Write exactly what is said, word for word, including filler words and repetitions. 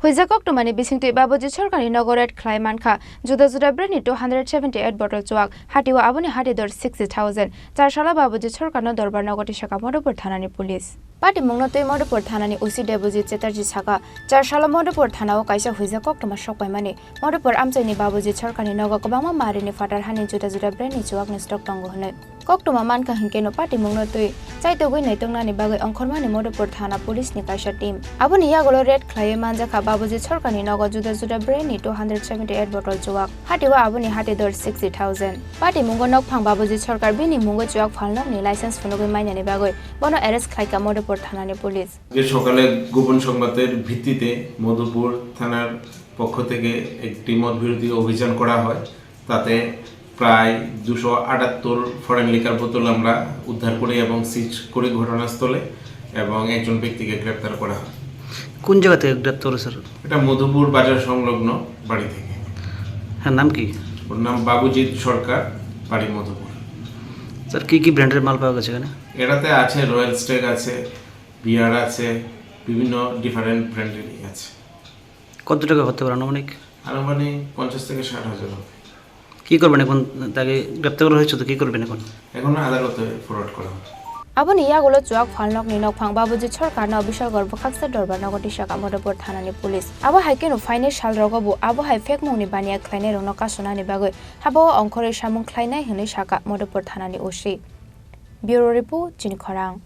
Huijak koktwmani bisingtwi Babujit Sarkarni nogo raid khlai mankha juda juda brandni two hundred seventy eight bottle chuak, hatio aboni hati dor sixty thousand. Char salo Babujit Sarkarno dorbar nogo tisaka Madhupur thanani police. Patimungno twi Madhupur thanani O C Debojit Chatterjee saka, char salo Madhupur thanao kaisa huijak koktwma sokpaimani. Madhupur amchaini Babujit Sarkarni nogo kwbangma marini phatar hani juda juda brandni chuakni stock tongo hwnwi. Koktwma mankha hinkhe no patimungno twi chaitogwi naitongnani bagwi ongkhormani Madhupur thana police ni kaisa team. Aboni yagulo raid khlaiwi manjakha Babujit Sarkarni nogo juda juda brandni two hundred seventy eight bottle chuak. Hatio aboni hati dor sixty thousand. Patimungo nokphang Babujit Sarkar bini mungo chuak phalnokni license phunugwi mainani bagwi bono arrest khlaikha Madhupur thanani police. আজকে সকালে গোপন সংবাদের ভিত্তিতে মধুপুর থানার পক্ষ থেকে একটি মদ বিরোধী অভিযান করা হয়। তাতে প্রায় দুশো আটাত্তর ফরেন লিকার বোতল আমরা উদ্ধার করি এবং সিজ করি ঘটনাস্থলে, এবং একজন ব্যক্তিকে গ্রেপ্তার করা হয়। কোন জায়গা থেকে গ্রেপ্তার হলো, স্যার? এটা মধুপুর বাজার সংলগ্ন বাড়ি থেকে। হ্যাঁ, নাম কি? ওর নাম বাবুজিৎ সরকার, বাড়ি মধুপুর। স্যার, কি কি ব্র্যান্ডের মাল পাওয়া গেছে এখানে? এটাতে আছে রয়্যাল স্টেগ আছে, বিয়ার আছে, বিভিন্ন ডিফারেন্ট ব্র্যান্ডেরই আছে। কত টাকা হতে পারে আনুমানিক? আনুমানিক পঞ্চাশ থেকে ষাট হাজার হবে। কি করবেন এখন? তাকে গ্রেপ্তার করা হয়েছে তো, কি করবেন এখন? এখন আদালতে ফরওয়ার্ড করা হবে। Aboni yagulo chuak phalnokni nokphang Babujit Sarkarno Bishalgarh bwkhaksa dorbar nogo tisaka Madhupur thanani police. Abo hai kheno phainai salrogo bo abo hai phekmungni baniya khlainairokno kasonani bagwi habao ongkhorwi samung khlainai hwnwi saka Madhupur thanani O C. Bureau Report, Chini Khorang.